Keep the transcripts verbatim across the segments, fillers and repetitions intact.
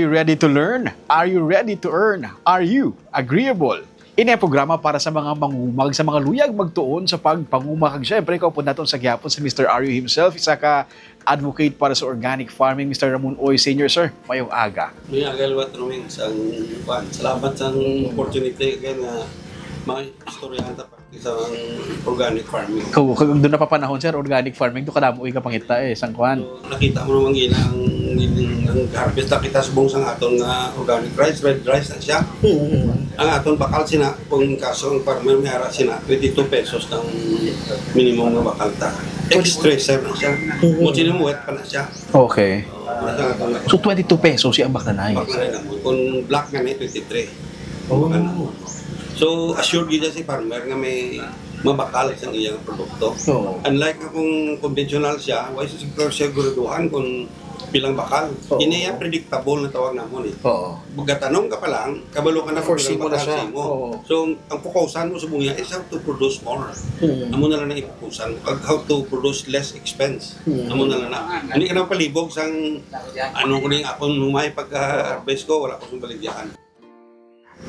Are you ready to learn? Are you ready to earn? Are you agreeable? Ini ang programa para sa mga mangumag, sa mga luyag magtuon sa pagpanguma. Kag syempre, kaupod naton sa gihapon si Mister Ario himself, isa ka advocate para sa organic farming, Mister Ramon Oy Senior. Sir, mayong aga. May aga liwat, Roming, sang, kwan, salamat sang opportunity kay nga mga istoryahan ta parte sa organic farming. Kag, kag doon napapanahon, sir, organic farming, doon kadamo yung kapangita eh, sang kwan. So, nakita mo naman gina ang, ang harvest na kita subong sang aton nga organic rice, red rice na siya. Mm. Ang aton bakal sina, kung kaso ang farmer may ara sina, twenty-two pesos ng minimum nga bakal ta. Ex-tracer na siya. Mm. Mo sino mo wet pa na siya. Okay. Wala sa aton na. So, twenty-two pesos yung bakal na yun? Bakal na yun. Kung black nga na, twenty-three. Oh. Ano? So, assured gid siya si farmer nga may mabakal sa iyang produkto. Oo. Unlike nga kung conventional siya, wa siya siguro siguraduhan kung pilang bakal. Oo. Ini yung predictable na tawag namon eh. Oo. Gatanom ka pa lang, kabalo ka na kung Foresee pilang mo na bakal siya. Sa imo. Oo. So, ang fokusan mo sa bunya is how to produce more. Mm. Amo na lang ang ifokusan mo. Ag how to produce less expense. Mm. Amo na lang na. Hindi ka na palibog sang ano ko ning akon humay pagka-harvest ko, wala ko sing baligyan.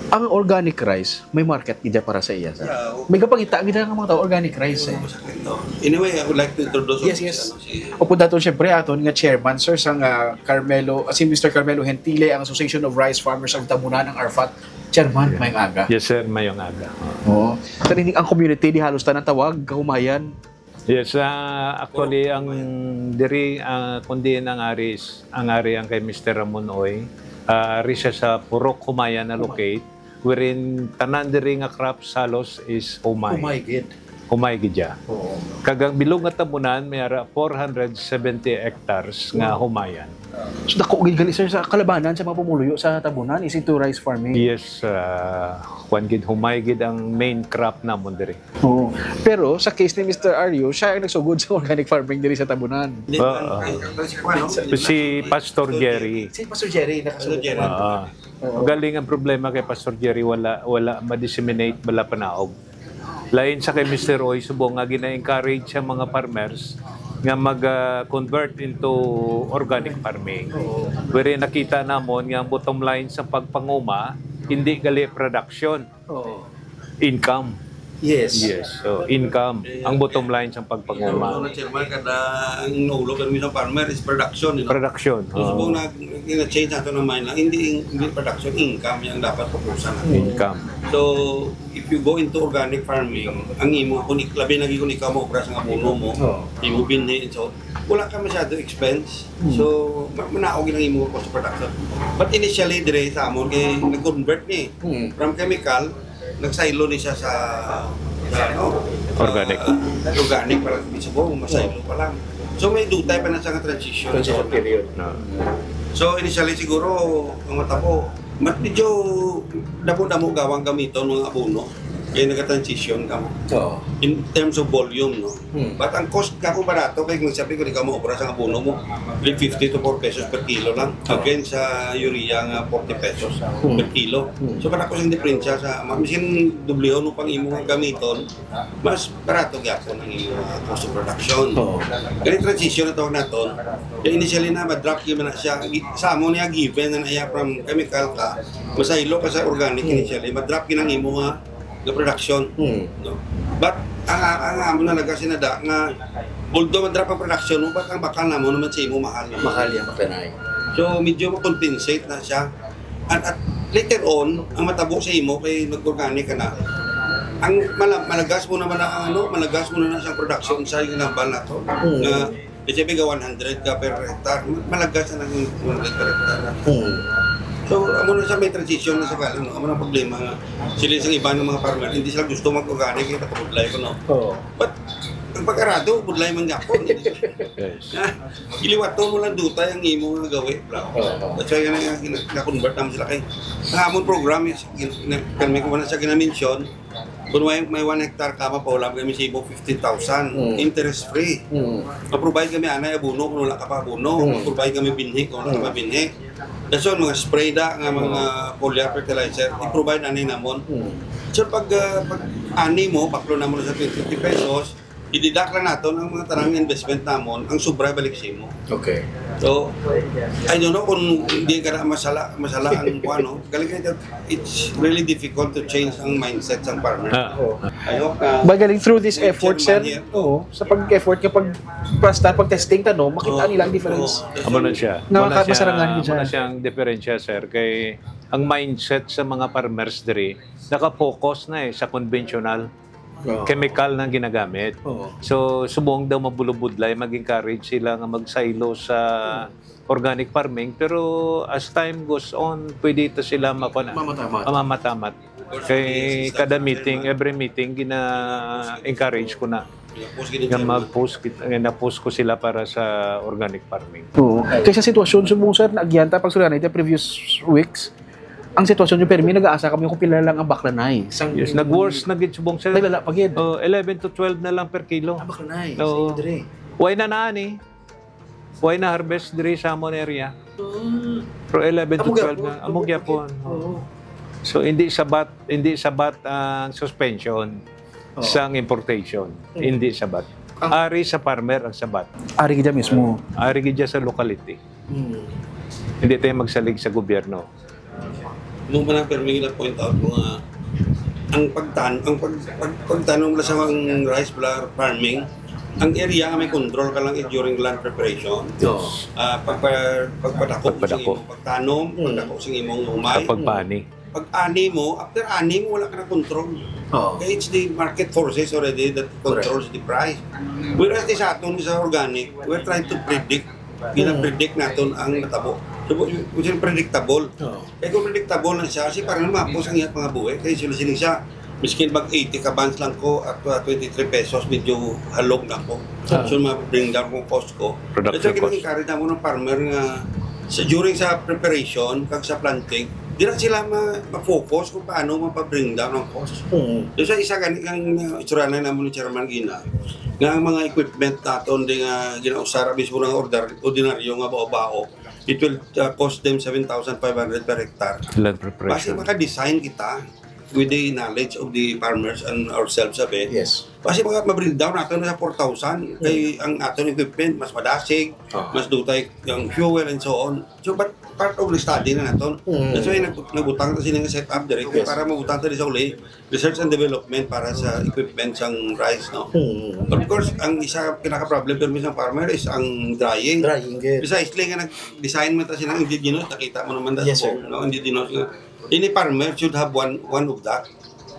Ang organic rice, may market gid para sa iya, sir. Yeah, okay. May kapangita gid ang mga tao, organic rice, eh. Anyway, I would like to introduce Yes, yes. ano, si Opo, dato, siyempre, aton nga chairman, sir, sang, ah, Carmelo, ah, si Mister Carmelo Gentile, ang Association of Rice Farmers of Tabunan, ang arfat. Chairman, Yeah. mayong aga. Yes, sir, mayong aga. Oo. Sir, hindi, ang community, di halos tanan tawag, kahumayan. Yes, ah, actually, ang diri, ah, kundi ang ari is, ang ari ang kay Mister Ramon Oy, ah, ari siya sa Purok Humayan na locate, wherein tanan diri nga crops halos is humay. Humay gid. Humay gid siya. Oo. Kag ang bilog nga tabunan may ara four hundred seventy hectares nga Wow. humayan. So, dako gid gali, sir, sa kalabanan sa mga pumuluyo sa tabunan, is into rice farming. Yes, ah, kwan gid, humay gid ang main crop namon diri. Oo. Pero sa case ni Mister Ario, siya ang nagsugod sa organic farming diri sa tabunan. Hindi, Oo. ang, ang, ang, si, ano, Si Pastor Jerry. Si Pastor Jerry, nakasugot Pastor Jerry. naman. Oo. Oo. Ang galing ang problema kay Pastor Jerry, wala, wala ma-disseminate, wala panaog. Lain sa kay Mister Roy, subong nga gina-encourage sa mga farmers nga mag, ah, convert into organic farming. Oo. Wherein nakita namon nga ang bottom line sa pagpanguma, hindi gali production. Oo. Income. Yes. Yes. So, income. Ang bottom line sa pagpanguma. Ano, Chairman, kada ang naulo kami sa farmer is production, you know? Production, So, oo. subong na, gina-change nato ng mind lang, hindi, hindi production, income yung dapat fokusan natin. Income. So, if you go into organic farming, ang imo, kung ik-, labi lagi kung ikaw mo obra sa abono mo, Oo. imo binhi, so, wala ka masyado expense. Hmm. So, ma-, manaog yun ang imo cost of production. But initially, dire sa amon, kay nag-convert ni. Hmm. From chemical, nagsaylo ni siya sa, sa, ano, Organic. sa organic, para mismo, masaylo pa lang. So, may dutay pa na siya nga transition. Transition period. No. So, initially, siguro, ang matabo, mat-, medyo damo-damo gawang gamiton mga abono, kaya nag-transition ka mo. Oo. In terms of volume, no? Hmm. But ang cost ka kung barato, kaya kung sabi ko, di ka maobra sa abono mo, three fifty to four pesos per kilo lang. Oo. Again, sa urea nga forty pesos Hmm. per kilo. Hmm. So, para ko siyang diferensya sa, ma-, misin dubliho no pang imo nga gamiton, mas barato gyapon ang imo, uh, cost of production. Oo. Gani transition na tawag naton. Kaya initially na, ma-drop gyud man na siya. Gi-, sa amo niya, given na naiya from chemical ka, masaylo ka sa organic Hmm. initially, ma-drop gyud ang imo nga, nga production. Hmm. No? But, ang, ang, ang amo na laga sinada nga, although ma-drop ang production mo, but ang bakal na mo naman sa imo mahal na. Mahal yan, makanay. So, medyo ma-compensate na siya. At, at later on, ang matabo sa imo kay nag-organic ka na. Ang mala-, malagas mo naman ang ano, malagas mo na na siyang production sa yung nambal na to. Hmm. Nga, let's say, biga one hundred ka per hectare, malagas na ng one hundred per hectare. Hmm. So, amo na siya may transition na sa kalan, no? Amo na problema nga. Sila sa iba ng mga farmer, hindi sila gusto mag-organic, yung nakabudlay ko, no? Oo. But, ang pag-arado, budlay man gapon. Yes. Iliwato mo lang dutay ang imo nga gawi, bro. Oo. That's why nga na, na, na-convert naman sila kay. Ang amon program is, gin-, na, kami ko na sa ginamention, kung may, may one hectare ka, mapaulam kami sa imo fifteen thousand, Mm. interest free. Mm. Ma-provide kami anay abono kung wala ka pa abono, Mm. ma-provide kami binhi kung wala ka pa Mm. binhi. That's all, mga spray da, nga mga Mm. foliar fertilizer, i-provide anay namon. Mm. So pag, ah, pag ani mo, baklo namon sa twenty pesos, I-deduct lang naton ang mga tanang investment namon, ang sobra balik sa imo. Okay. So, I don't know kung hindi ka na masala, masala ang kuan, no? Galing ka, it's really difficult to change ang mindset sa farmer. Ah. Oo. I hope na Magaling through this effort, sir. Chairman here. Oo. Sa pag-effort niya, pag plastar, pag testing tanom, makita Oo. nila ang difference. Oo. Amo na siya. Nga Amo na siya, makapasarangan amo dyan. na siyang diferensya, sir, kay ang mindset sa mga farmers diri naka-focus na eh sa conventional Oo. chemical na ginagamit. Oo. So, subong daw mabulubudlay, mag-encourage sila nga magsaylo sa organic farming, pero as time goes on, pwede ito sila mapana Mamatamat. mamatamat. Kay kada meeting, every meeting, gina-encourage ko na nga mag-post kit- nga na-post ko sila para sa organic farming. Oo. Kay sa sitwasyon, subong, sir, naagian ta pag sulanay the previous weeks, ang sitwasyon yung permi, nag-aasa kami kung pila lang ang baklanay. Sang Yes, nag-worse na gid, subong, sir. Naglala pa gid. Oh, eleven to twelve na lang per kilo. Ah, baklanay. Oo. Sa Idre. Why na nani? Why na harvest diri sa amon area? Pero eleven to Amo twelve gyapon. na, amo gyapon. Oo. So, hindi sabat, hindi sabat ang suspension Oo. sang importation. Hindi sabat. Ang- Ari sa farmer ang sabat. Ari gid mismo. Ari gid sa locality. Hmm. Hindi tayo magsalig sa gobyerno. Mo man ang permi na point out ko nga ang pagtan ang pag, pag, pagtanom na sa mga rice flour farming, ang area nga may control ka lang is during land preparation. Oo. Ah, pagpa, pagpadako sa Pagpadako. imong pagtanom, Mm. pagdako sa imong humay. Kapag pani. Pag ani mo, after ani mo, wala ka na control. Oo. Kaya it's the market forces already that controls the price. Whereas di sa aton sa organic, we're trying to predict. Gina-predict naton ang natabo. So, kung siya predictable, Oo. kaya kung predictable na siya, si parang mapos ang iyang mga buhi. Kaya sila siling siya, miskin mag eighty ka buns lang ko at uh, twenty-three pesos, medyo halog na ko. Ah. So, ma-bring down kong cost ko. Production Ito yung cost. encourage naman ng farmer nga sa, during sa preparation, kag sa planting, di na sila ma- ma-focus kung paano mapabring down ang cost. Hmm. So, sa isa gani kang uh, istorya na naman ni Chairman Gina, nga ang mga equipment naton di nga ginausara mismo ng order, ordinaryo nga bao-bao, it will uh, cost them seven thousand five hundred per hectare. Land Basi preparation. maka-design kita with the knowledge of the farmers and ourselves, sabi. Yes. Basi maka ma-bring down nato na sa four thousand kay ang aton equipment mas madasig, Ah. mas dutay ang fuel and so on. So, but part of the study na naton. Mm. That's why nag- nagbutang ta sila nga setup diri kay Yes. para mabutang ta sa uli research and development para sa equipment sang rice, no? Hmm. But of course, ang isa pinaka-problem permi sa farmer is ang drying. Drying, yes. Precisely nga nag-design man ta sila indigenous, nakita mo naman that Yes, sir. No? Indigenous nga. Any farmer should have one one of that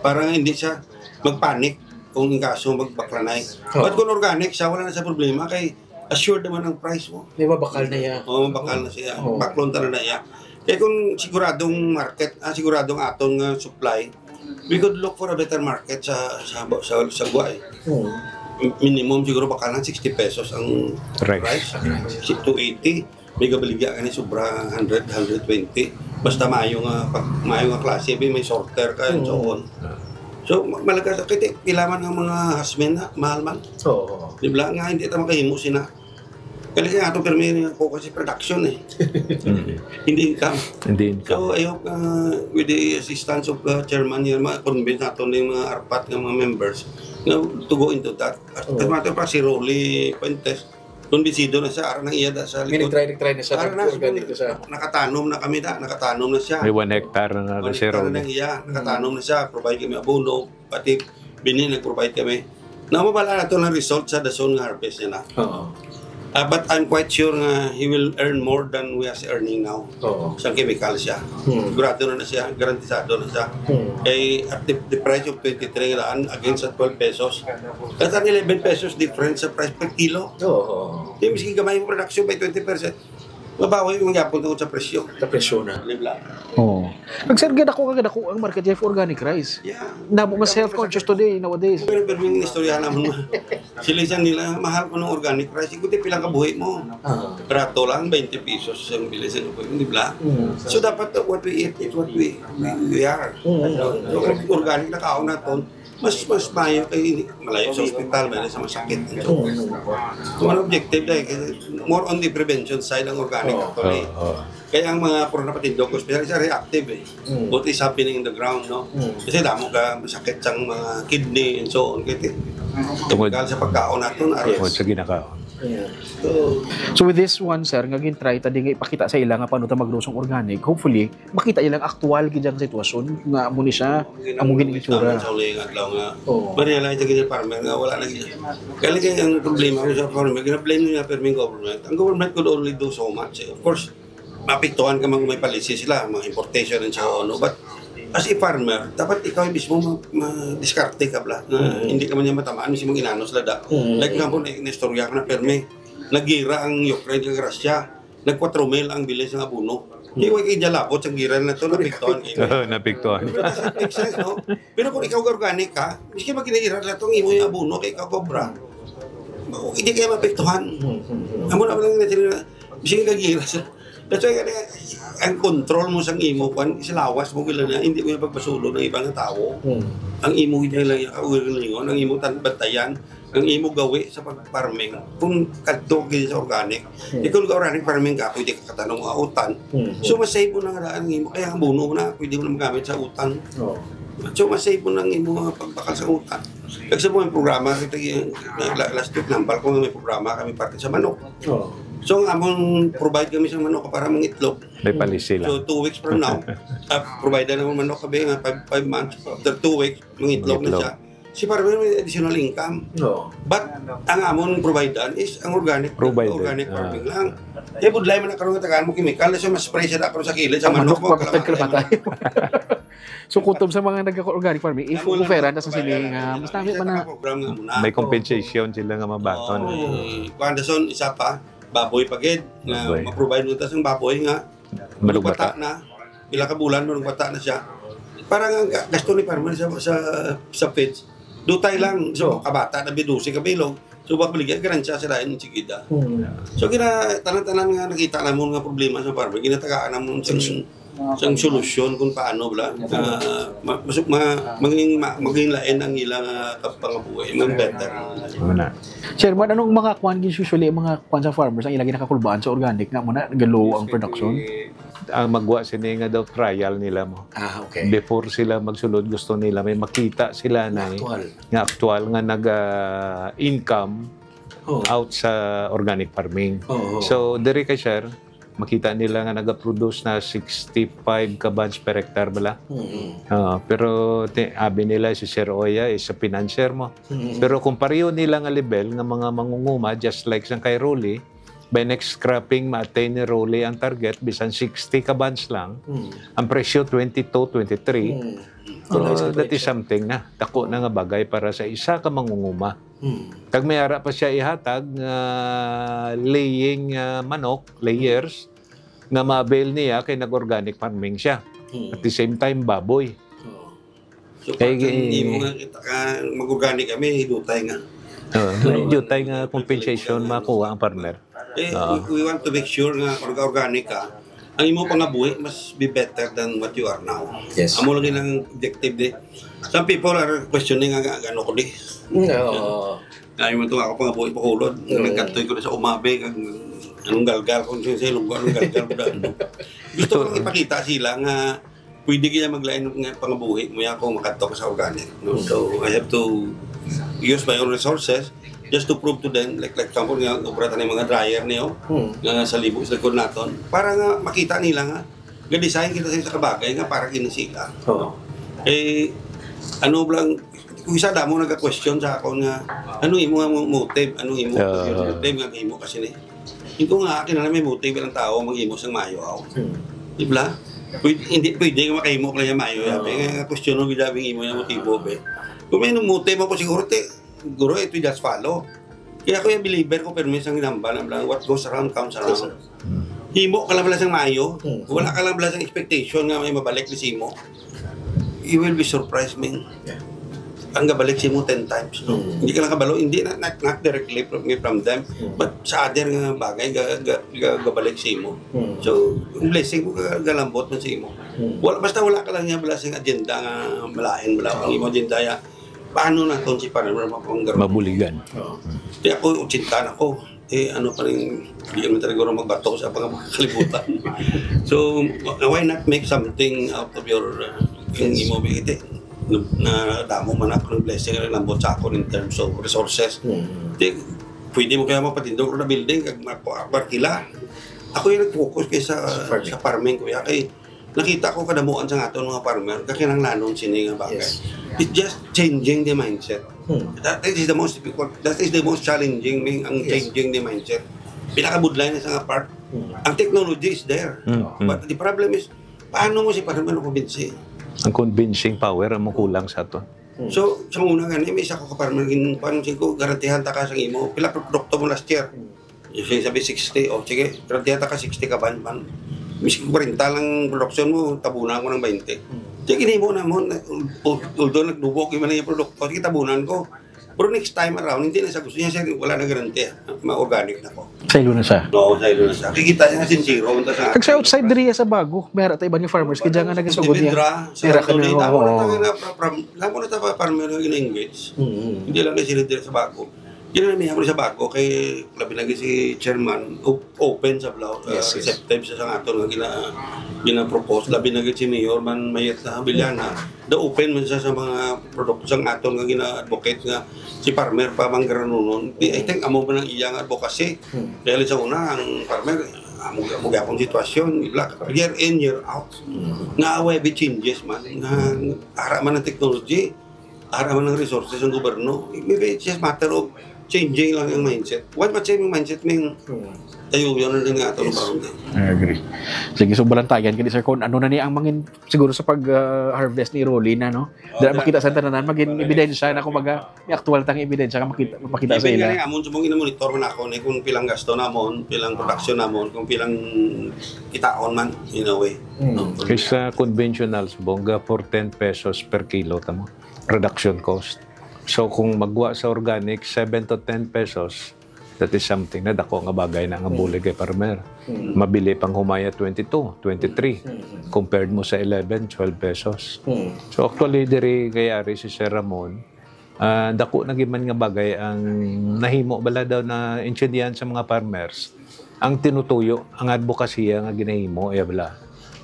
para nga hindi siya magpanic kung in kaso magbaklanay. Oh. But kung organic siya, wala na sa problema kay assured naman ang price mo. Di ba bakal na yan? Oo, bakal na siya. Oo. Baklon talaga na iya. Kaya kung siguradong market, ah, siguradong aton nga supply, we could look for a better market sa sa sa, sa Guay. Hmm. Minimum siguro bakal ng sixty pesos ang Rice. Rice. Si two eighty. May gabaligya ka ni sobra hundred, hundred twenty. Basta maayo nga pag maayo nga klase, may, may sorter ka and so on. So ma- malaga sa kiti, pila man ang mga hasmin na mahal man. Oo. Di ba nga hindi ta makahimo sina. Kali kaya ato permi ko kasi production eh. Mm. Hindi income. Hindi income. So I hope uh, with the assistance of uh, chairman niya, ma-convince nato na yung mga arpat nga mga members na to go into that. At Oo. as a matter of fact, si Rolly Fuentes, kumbinsido na siya, ara nang iya da sa May likod. nag-try, nag-try na siya. Ara na, Nag-organic na siya. Nakatanom na kami da, nakatanom na siya. May one hectare na One si hectare Ronnie. na iya, nakatanom na siya, provide kami abono, pati bini nag-provide kami. Namabala na to ng result sa dason nga harvest niya na. Oo. Ah, but I'm quite sure nga he will earn more than we are earning now. Oo. Sa chemical siya. Hmm. Sigurado na na siya, garantisado na siya. Hmm. Kay at the, the price of twenty-three nga daan against at twelve pesos. That's an eleven pesos difference sa price per kilo. Oo. Di miskin gamay mo production by twenty percent. Mabawi mo gyapon tungod sa presyo. Sa presyo na. Di ba? Oo. Ang sir, gadako ka gadako ang market of organic rice. Yeah. Na mas health conscious today nowadays. Pero pero yung istorya naman mo. Sila isang nila, mahal ko ng organic rice. Ikuti pilang kabuhi mo. Ah. Barato lang, twenty pesos ang bili sa lupa, di ba? Mm. So dapat uh, what we eat is what we we, we are. Mm. So, kung organic na kaon naton, mas mas mayo kay malayo sa ospital, malayo sa masakit. So, one objective na eh, kasi more on the prevention side ang organic Oo. actually. Oo. Kaya ang mga corona patindog ko, especially sa reactive eh. Mm. What is happening in the ground, no? Mm. Kasi damo ka masakit sang mga kidney and so on. Kaya ti- Tungod. Dahil sa pagkaon nato, na Tungod sa ginakaon. Yeah. So, So with this one, sir, nga gin-try ta di nga ipakita sa ila nga paano ta mag-grow sang organic, hopefully, makita nila ang aktual gid ang sitwasyon nga amo ni siya, amo gid ang itsura. Sa uling adlaw nga, Oo. ma-realize ang gid farmer nga wala na gid. Kaya lagi ang problema ko sa farmer, gina-blame niya pero may government. Ang government could only do so much. Eh. Of course, maapektuhan ka man kung may policy sila, mga importation and so on. No? But as a farmer, dapat ikaw mismo ma- ma-diskarte ka bla. Na Mhm. Hindi ka man niya matamaan, mismo ginano sila da. Mhm. Like example, na, na-istorya ko na permi, nagira ang Ukraine kag Russia, nag-kwatro mil ang bilis ng abono. Di way kay jalabot sa gira na to, napiktuhan kayo. Oo, napiktuhan. Pero it doesn't make sense, no? Pero kung ikaw organic ka, miski magkinaira na itong imo yung abono kay ikaw kobra, hindi kaya mapiktuhan. Amo na lang na sila, miski kagira sa. That's why kaya ang control mo sa imo, kwan, sa lawas mo kila na, hindi mo yung pagpasulo ng ibang tao. Hmm. Ang imo hindi lang yung kaugalingon, ang imo tan- bantayan, ang imo gawi sa pag-farming. Kung kadto ka sa organic, Hmm. ikaw ka organic farming ka, pwede ka katanom nga utan. Hmm. So, mas safe mo na nga ang imo, kaya ang abono na, pwede mo na magamit sa utan. Oh. So, mas safe mo na ang imo mga pagbakal sa utan. Kasi mo yung programa, kita yung, la- last week, nambal ko may programa kami parte sa manok. Oh. So, ang among provide kami sa manok para mangitlog. May policy lang. So, two weeks from now, uh, provide na naman manok kami nga five, five months. After two weeks, mangitlog na Mangitlog. Siya. Si farmer may additional income. No. But ang amon providean is ang organic Provided, organic ah. farming lang. Kaya budlay man ang karon nga tagaan mo chemical, so mas spray siya na karon sa kilid sa Ang manok manok mo, magpatag kalamatay kalamatay. So kutob sa mga nagka-organic farming, if Ang wala offeran na na sa sini nga mas dami man na. Program nga muna. May compensation sila nga mabaton. Oh, kuwan, dason, isa pa, baboy pa gid nga Baboy. ma-provide mo ta sang baboy nga Malugmata. bata na, pila ka bulan malugmata na siya. Para nga ga- gasto ni farmer sa sa, sa feeds. Dutay lang, so kabata na bi dose ka bilog. So wag maligay ganansya sila yung sigida. Hmm. So gina tanan-tanan nga nakita namon nga problema sa farmer, ginatagaan namon sa sang solusyon kung paano bla ah, ma, mas, ma, maging ma, maging lain ang ilang uh, kapangabuhi, maging better. Ano na? Chairman, anong mga kwan gid usually ang mga kwan sa farmers ang ilang ginakakulbaan sa organic nga muna galow ang production? Ang magwa sini nga daw trial nila mo. Ah, okay. Before sila magsulod, gusto nila may makita sila na Actual. nga aktual nga nag ah, income Oh. Out sa organic farming. Oo. So diri kay sir, makita nila nga nagaproduce na sixty-five ka buns per hectare bala. Mm. Ah, pero ti, abi nila si Sir Oya is sa financier mo. Mm. Pero kung pareho nila nga level nga mga mangunguma, just like sang kay Rolly, by next cropping ma-attain ni Rolly ang target bisan sixty ka buns lang. Mm. Ang presyo twenty-two, twenty-three. Mm. Oh, Nice that is situation. Something na dako na nga bagay para sa isa ka mangunguma. Mm. Kag may ara pa siya ihatag nga laying ah, manok, layers nga ma-avail niya kay nag-organic farming siya. Mm. At the same time baboy. Oh. So, Kay- pag hindi mo nga kita ka, mag-organic kami, hidutay nga. Uh, may jutay nga compensation makuha ang farmer. Eh, Ah. we, we want to make sure nga kung organic ka, ang imo pangabuhi must be better than what you are now. Yes. Amo lang yun ang objective di. Some people are questioning nga ano ko di. No. Ay mo to ako pangabuhi pakulod. Mm. Nagkatoy ko na sa umabe kag anong galgal ko sa ilong ko, anong galgal ko na. Gusto ko lang ipakita sila nga pwede kaya maglain nga pangabuhi mo ya kung makadto ka sa organic. No? So I have to use my own resources just to prove to them, like like example nga obra tayo mga dryer niyo Hmm. nga sa libo sa likod naton para nga makita nila nga ga-design kita sa isa ka bagay nga para kini sila. Oh. Eh, ano lang, kung isa damo nag-question sa ako nga, ano imo nga motive? Ano imo Ah. motive nga imo kasi ni? Ito nga, akin na lang may motive ang tao mag-imo sang mayo ako. Hmm. Di ba? Pwede, hindi pwede nga makahimo ka lang yung mayo. Ah. Yabi nga, question mo, gidabing imo yung motibo, be. Kung may motive ako siguro, te, siguro ito just follow. Kaya ako yung believer ko, pero may isang ginambal, ang bilang, what goes around comes around. Himo ka lang pala sang mayo, Hmm. wala ka lang pala sang expectation nga may mabalik ni simo. You will be surprised, man. Yeah. Ang gabalik simo ten times, no? Hmm. Hindi ka lang kabalo, hindi na, not, not directly from, from them, Hmm. but sa other nga bagay, ga, ga, ga, gabalik simo. Hmm. So, ang blessing ko, ga, galambot man simo. Hmm. Wala, basta wala ka lang niya, wala sing agenda nga malain, wala ang imo agenda ya. Paano na to si Panamera mapanggaron? Mabuligan. Oh. Kaya ako, ochenta na ko. Eh, ano pa rin, di naman talaga ako magbato sa mga kalibutan. So, why not make something out of your, uh, yung imo, na, na damo man ako ng blessing, ang lambot sa ako in terms of resources. Mm. Di, pwede mo kaya mapatindog na building, kag mapa-, markila. Ako yung nag-focus kay sa, sa farming, kuya, kay nakita ko kadamuan sa aton mga farmer, kakinahanglanon sini nga bagay. Yes. It's just changing the mindset. Hmm. That is the most difficult, that is the most challenging, Ming, ang Yes. changing the mindset. Pinakabudlay na sa nga part. Hmm. Ang technology is there. Hmm. But the problem is, paano mo si farmer makumbinsi? Ang convincing power ang kulang sa ato. Hmm. So, sa una gani, may isa ko ka farmer, gin-, kuwan, sige ko, garantihan ta ka sa imo. Pila produkto mo last year? Hmm. Yung sabi, sixty. O, sige, pero tiyata ka sixty ka ban, ban. Miski kwarenta lang production mo, tabunan ko ng twenty. Hmm. Sige, ginhimo na mo. Al-, al-, although nagdubo ko man yung produkto, sige, tabunan ko. Pero next time around, hindi na sa gusto niya, sir, wala na garantiya. Ma-organic na ko. Sa ilo na siya. Oo, sa ilo na siya. Kikita niya nga sincero, unta sa Kag sa outside diri sa Bago, may ara ta iban nga farmers, kaya nga nagasugod niya. Sa May ara ka na, Dondon, oo. Tama na ta nga, from, tama na ta pa, farmer nga gina-engage. Mm. Hindi lang na sila diri sa Bago. Yun ang may hamon sa Bago kay labi lagi si chairman, op-, open sa Blau, uh, Yes, yes. receptive sa, sa aton nga gina-, gina-propose, labi lagi si Mayor man Mayet na Habiliana. The open man siya sa mga produkto sa aton nga gina-advocate nga si farmer pa manggaranunon. Di, I think amo man ang iyang advocacy. Hmm. Kaya sa una, ang farmer, amo, amo gyapon sitwasyon, ibla, year in, year out. Hmm. Nga away with changes man, nga ara man ang technology, ara man ang resources ng gobyerno. Maybe it's just matter of changing lang ang mindset. Once ma-change ang mindset, may Hmm. tayo yun ang nga ato Yes. parang din. I agree. Sige, so balantayan ka di, sir, kung ano na ni ang mangin siguro sa pag, ah, harvest ni Rolly na, no? Oh, Dahil yeah. makita sa tanan, maging Para ebidensya na, kumbaga, may aktual tang ebidensya ka makita, mapakita sa Even ila. nga, amon sa mong ina-monitor man ako, ni kung pilang gasto namon, pilang production namon, kung pilang kitaon man, in a way. Hmm. No? Kaysa conventional, subong ga for ten pesos per kilo, tamo, production cost. So, kung magwa sa organic, seven to ten pesos, that is something na dako nga bagay na nga Mm. bulig kay farmer. Mm. Mabili pang humaya twenty-two, twenty-three, Mm. compared mo sa eleven, twelve pesos. Mm. So, actually, diri kay ari si Sir Ramon, ah, dako na gid man nga bagay ang nahimo bala daw na intindihan sa mga farmers. Ang tinutuyo, ang advokasya nga ginahimo, iya bala,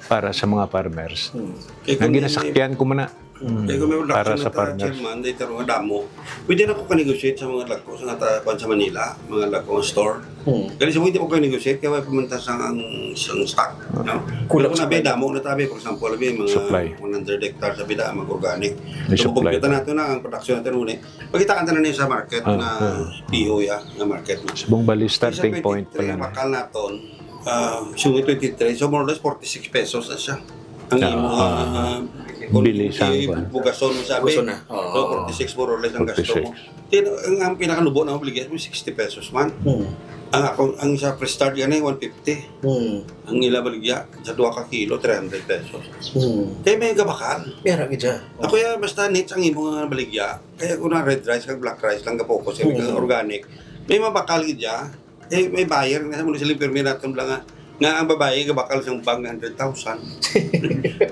para sa mga farmers. Mm. Kay Nga kung ginasakyan ko man na. Mm. Kaya kung may Para production sa na ta, partners. Chairman, dahil taro nga damo, pwede na ko ka-negotiate sa mga lagko, sa nga ta-, kwan sa Manila, mga lagko nga store. Hmm. Kaya sa hindi ko ka-negotiate, kaya may pumunta sa ang, sa ang stock, no? Kulang Pero kung sa nabi, damo na tabi, for example, labi, mga Supply. one hundred hectares, sabi na, mag-organic. May So, supply. kompleto na ito na, ang production natin muna. Pagkitaan tayo na niya sa market Ah, na ah. P O ya, na market na. Subong bali, Sa starting point pa twenty-three, lang. bakal naton, ah, sungit twenty-three, so more or less forty-six pesos na siya. Ang Ah, imo, ah, ah, kung bili sa i-, kuwan. bugason mo sabi, Bugason na. Oo. So, forty-six more or less ang gasto mo. Forty-six. Then, ang, ang pinakanubo na mabaligya mo, sixty pesos man. Hmm. Ang ako, ang sa Fresh Start gani, one fifty. Hmm. Ang ila baligya, sa duha ka kilo, three hundred pesos. Hmm. Kaya may gabakal. May ara gid siya. Ako ya, basta needs ang imo nga baligya. Kaya kung na red rice, kag black rice lang, gapokus, kami Hmm. kang organic. May mabakal gid ya. Eh, may buyer na sa muna sila pirmi natin lang nga, nga ang babae gabakal sang bag nga hundred thousand.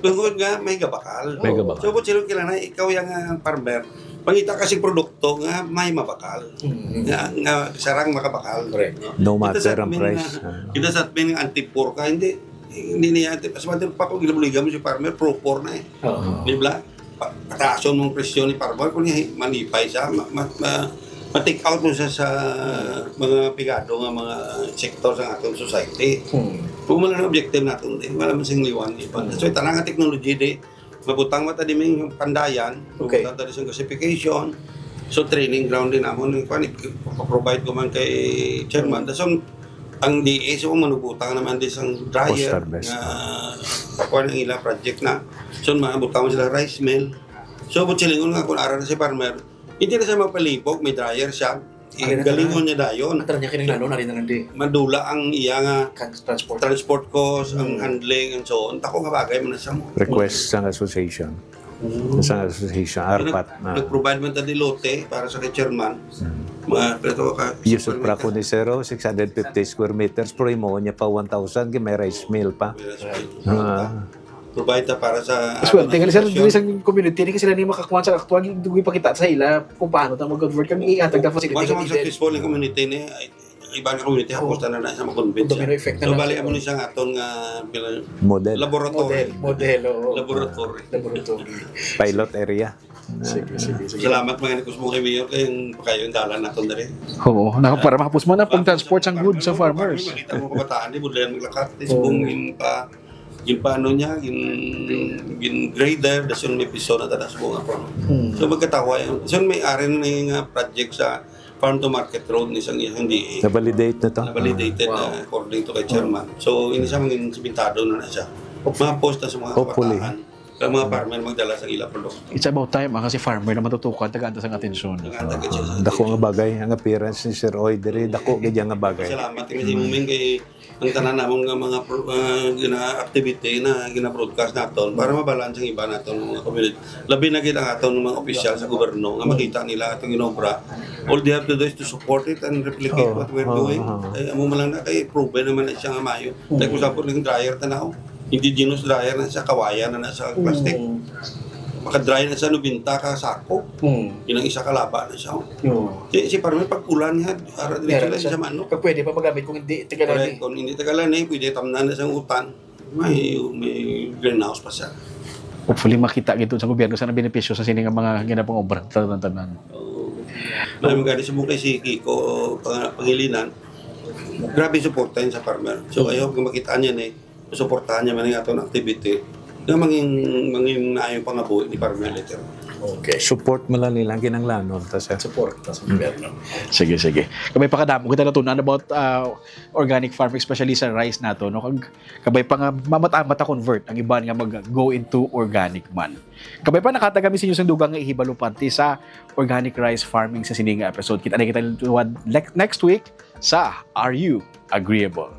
Tungod nga may gabakal. May gabakal. So, kung sila kailangan, ikaw yang, ah, farmer, pangita ka sing produkto nga may mabakal. Mm. Nga, nga sarang makabakal. Correct. No? No Kita matter sa ang admin price, nga, ah. kita sa admin nga anti-poor ka, hindi, hindi niya anti-, mas matter pa kung ginabuligan mo si farmer, pro-poor na eh. Oo. Di ba? Pa-, pataason mong presyo ni farmer, kung niya malipay siya, ma-, ma-, ma-, ma-take out mo siya sa mga pigado nga mga sektor sa atong society. Hmm. Kung wala nang objective natin, di, wala man sing liwan, di ba? Hmm. So, tanang nga technology, di, mabutang mata di may pandayan, Okay. mabutang ta di sa gasification. So, training ground din namon, yung kwan, ipaprovide ko man kay chairman. Hmm. So, ang D A, so, manubutang naman di sang dryer, Post harvest. nga, kwan ang ila project na. So, mabutang sila rice mill. So, but silingon nga, kung ara na si farmer, hindi na siya magpalibog, may dryer siya. Ari na Galingon tanan. niya dayon. Ang tanan niya kinahanglanon, ari na lang di. Madula ang iya nga Kan-, transport. transport cost, ang Hmm. handling, and so on. Tako nga bagay man na sa mo. Request sa association. Hmm. Sa association, Nag-, arpat na. nag-provide man ta di lote para sa kay chairman. Hmm. Mga, pero ka, Yusuf Prapo ni Zero, six hundred fifty square meters, pero imo niya pa one thousand, may rice mill pa. May rice mill. Ah. Provide ta para sa Swerte nga, sir, sa dili sa community, ni kasi sila ni makakuha sa aktual, dugi pakita sa ila kung paano ta mag-convert kang ihatag na facility Once ka mo detail. successful yung community ni, ay, Iba nga community, hapos na na sa makonvince. Domino effect na So, lang bali, siya. Amo ni siya nga aton nga bil-, Model. Laboratory. Model, model, oo. Laboratory. Laboratory. Pilot area. Sige, sige, sige. Salamat mga ikus mo kay Mayor kay ang pakayo ang dalan naton diri. Oo, na para mahapos mo na pag-transport sang goods sa farmers. Makita mo kabataan di budlayan maglakat, di subong in pa in paano niya in in grader dason may piso na tadas mo nga farm. Hmm. So magkatawa yan. So may ari na nga project sa farm to market road ni sang isang D A. Na-validate na to. Na-validated Wow. na according to kay chairman. So ini sa mga simentado na na siya. Hopefully. Mga posta sa mga Hopefully. kabataan. Ang mga farmer magdala sa ila produkto. It's about time, ah, kasi farmer na matutukan, tagaan ta sang atensyon. Tagaan ta gid siya sa Dako nga atensyon. bagay ang appearance ni Sir Oy diri, dako gid yang nga bagay. Salamat kami sa imo, Ming, kay ang tanan namon nga mga pro-, ah, gina-activity na gina-broadcast naton para mabalaan sa iba naton mga community. Labi na gid ang aton mga opisyal sa gobyerno nga makita nila atong ginobra. All they have to do is to support it and replicate Oh, what we're oh, doing. oh. Ay, amo man lang na kay proven naman na siya nga maayo. Like, for example, yung dryer, tanaw. Indigenous dryer na siya, kawayan na na sa plastic. Mm. Maka-dry na sa nobenta ka sako. Mm. Yun ang isa ka laba na siya. Oo. Si, si Parme, pag ulan nga, ara din Meron sila siya. sa manok. Pag pwede pa magamit kung hindi, tagal Correct. na eh. Kung hindi tagal na eh, pwede tamnan na sa utan. May, may greenhouse pa siya. Hopefully, makita gito sa gobyerno sa benepisyo sa sini nga mga ginapangobra sa tanan-tanan. Oo. May mga sa mukha si Kiko, pang-, Pangilinan. Grabe suporta yun sa farmer. So, Mm. I hope nga makita niya na eh. Suportahan niya man ang aton activity nga mangin, mangin naayo pangabuhi ni Parmel later. Okay. Support man lang nila ang kinahanglanon, ta, sir. Support ta sa gobyerno. Sige, sige. Kabay pa kadamo kita natunan about, ah, organic farming, especially sa rice nato, no? Kag, kabay pa nga mamata-mata convert ang iban nga mag-go into organic man. Kabay pa nakatag kami sa inyo sa dugang nga ihibalo panti sa organic rice farming sa sini nga episode. Kita na kita liwat ne-, next week sa Are You Agreeable?